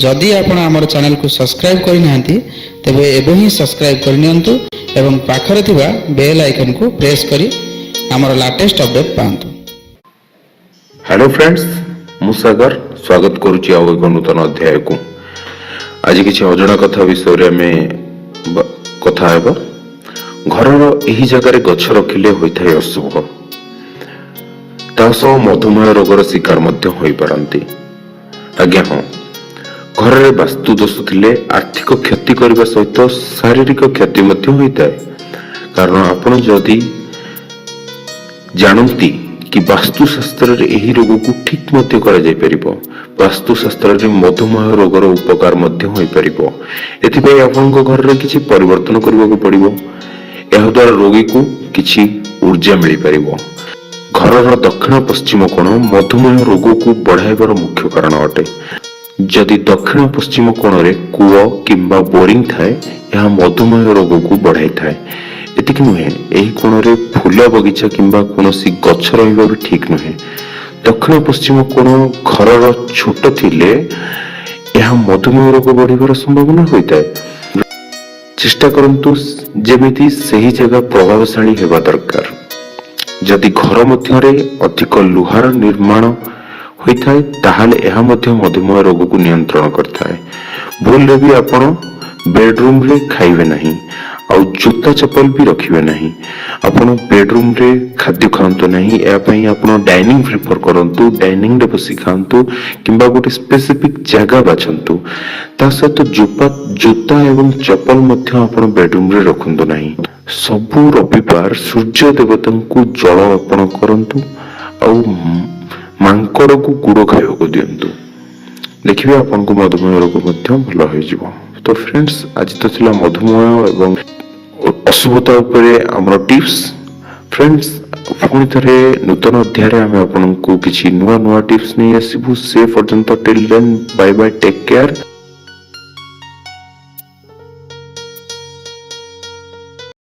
ଯଦି ଆପଣ ଆମର ଚ୍ୟାନେଲକୁ ସବସ୍କ୍ରାଇବ୍ କରିନାହାନ୍ତି, ତେବେ ଏବେ ହିଁ ସବସ୍କ୍ରାଇବ୍ କରିନିଅନ୍ତୁ ଏବଂ ପାଖରେ ଥିବା ବେଲ୍ ଆଇକନ୍କୁ ପ୍ରେସ୍ କରି ଆମର ଲାଟେଷ୍ଟ ଅପଡେଟ୍ ପାଆନ୍ତୁ। ହ୍ୟାଲୋ ଫ୍ରେଣ୍ଡସ୍, ମୁଁ ସାଗର ସ୍ୱାଗତ କରୁଛି ଆଉ ଏକ ନୂତନ ଅଧ୍ୟାୟକୁ। ଆଜି କିଛି ଅଜଣା କଥା ବିଷୟରେ ଆମେ କଥା ହେବା। ଘରର ଏହି ଜାଗାରେ ଗଛ ରଖିଲେ ହୋଇଥାଏ ଅଶୁଭ, ତା ସହ ମଧୁମେହ ରୋଗର ଶିକାର ମଧ୍ୟ ହୋଇପାରନ୍ତି। ଆଜ୍ଞା ହଁ, ଘରରେ ବାସ୍ତୁ ଦୋଷ ଥିଲେ ଆର୍ଥିକ କ୍ଷତି କରିବା ସହିତ ଶାରୀରିକ କ୍ଷତି ମଧ୍ୟ ହୋଇଥାଏ। କାରଣ ଆପଣ ଯଦି ଜାଣନ୍ତି କି ବାସ୍ତୁଶାସ୍ତ୍ରରେ ଏହି ରୋଗକୁ ଠିକ ମଧ୍ୟ କରାଯାଇପାରିବ। ବାସ୍ତୁଶାସ୍ତ୍ରରେ ମଧୁମେହ ରୋଗର ଉପକାର ମଧ୍ୟ ହୋଇପାରିବ। ଏଥିପାଇଁ ଆପଣଙ୍କ ଘରରେ କିଛି ପରିବର୍ତ୍ତନ କରିବାକୁ ପଡ଼ିବ। ଏହାଦ୍ୱାରା ରୋଗୀକୁ କିଛି ଉର୍ଜା ମିଳିପାରିବ। ଘରର ଦକ୍ଷିଣ ପଶ୍ଚିମ କୋଣ ମଧୁମେହ ରୋଗକୁ ବଢ଼ାଇବାର ମୁଖ୍ୟ କାରଣ ଅଟେ। ଯଦି ଦକ୍ଷିଣ ପଶ୍ଚିମ କୋଣରେ କୂଅ କିମ୍ବା ବୋରିଂ ଥାଏ, ଏହା ମଧୁମେହ ରୋଗକୁ ବଢ଼ାଇଥାଏ। ଏତିକି ନୁହେଁ, ଏହି କୋଣରେ ଫୁଲ ବଗିଚା କିମ୍ବା କୌଣସି ଗଛ ରହିବା ବି ଠିକ ନୁହେଁ। ଦକ୍ଷିଣ ପଶ୍ଚିମ କୋଣ ଘରର ଛୋଟ ଥିଲେ ଏହା ମଧୁମେହ ରୋଗ ବଢ଼ିବାର ସମ୍ଭାବନା ହୋଇଥାଏ। ଚେଷ୍ଟା କରନ୍ତୁ ଯେମିତି ସେହି ଜାଗା ପ୍ରଭାବଶାଳୀ ହେବା ଦରକାର। ଯଦି ଘର ମଧ୍ୟରେ ଅଧିକ ଲୁହାର ନିର୍ମାଣ ହୋଇଥାଏ, ତାହେଲେ ଏହା ମଧ୍ୟ ମଧୁମେହ ରୋଗକୁ ନିୟନ୍ତ୍ରଣ କରିଥାଏ। ଭୁଲରେ ବି ଆପଣ ବେଡରୁମରେ ଖାଇବେ ନାହିଁ ଆଉ ଜୋତା ଚପଲ ବି ରଖିବେ ନାହିଁ। ଆପଣ ବେଡରୁମରେ ଖାଦ୍ୟ ଖାଆନ୍ତୁ ନାହିଁ। ଏହା ପାଇଁ ଆପଣ ଡାଇନିଂ ପ୍ରିଫର କରନ୍ତୁ, ଡାଇନିଂରେ ବସି ଖାଆନ୍ତୁ କିମ୍ବା ଗୋଟେ ସ୍ପେସିଫିକ ଜାଗା ବାଛନ୍ତୁ। ତା ସହିତ ଜୋତା ଏବଂ ଚପଲ ମଧ୍ୟ ଆପଣ ବେଡରୁମରେ ରଖନ୍ତୁ ନାହିଁ। ସବୁ ରବିବାର ସୂର୍ଯ୍ୟ ଦେବତାଙ୍କୁ ଜଳ ଅର୍ପଣ କରନ୍ତୁ ଆଉ ମାଙ୍କଡକୁ ଗୁଡ ଖାଇବାକୁ ଦିଅନ୍ତୁ। ଦେଖିବେ, ଆପଣଙ୍କୁ ମଧୁମେହ ରୋଗ ମଧ୍ୟ ଭଲ ହୋଇଯିବ। ତ ଫ୍ରେଣ୍ଡସ୍, ଆଜି ତ ଥିଲା ମଧୁମେହ ଏବଂ ଅଶୁଭତା ଉପରେ ଆମର ଟିପ୍ସ। ଫ୍ରେଣ୍ଡସ୍, ପୁଣି ଥରେ ନୂତନ ଅଧ୍ୟାୟରେ ଆମେ ଆପଣଙ୍କୁ କିଛି ନୂଆ ନୂଆ ଟିପ୍ସ ନେଇ ଆସିବୁ। ସେ ପର୍ଯ୍ୟନ୍ତ, till then, bye bye, take care.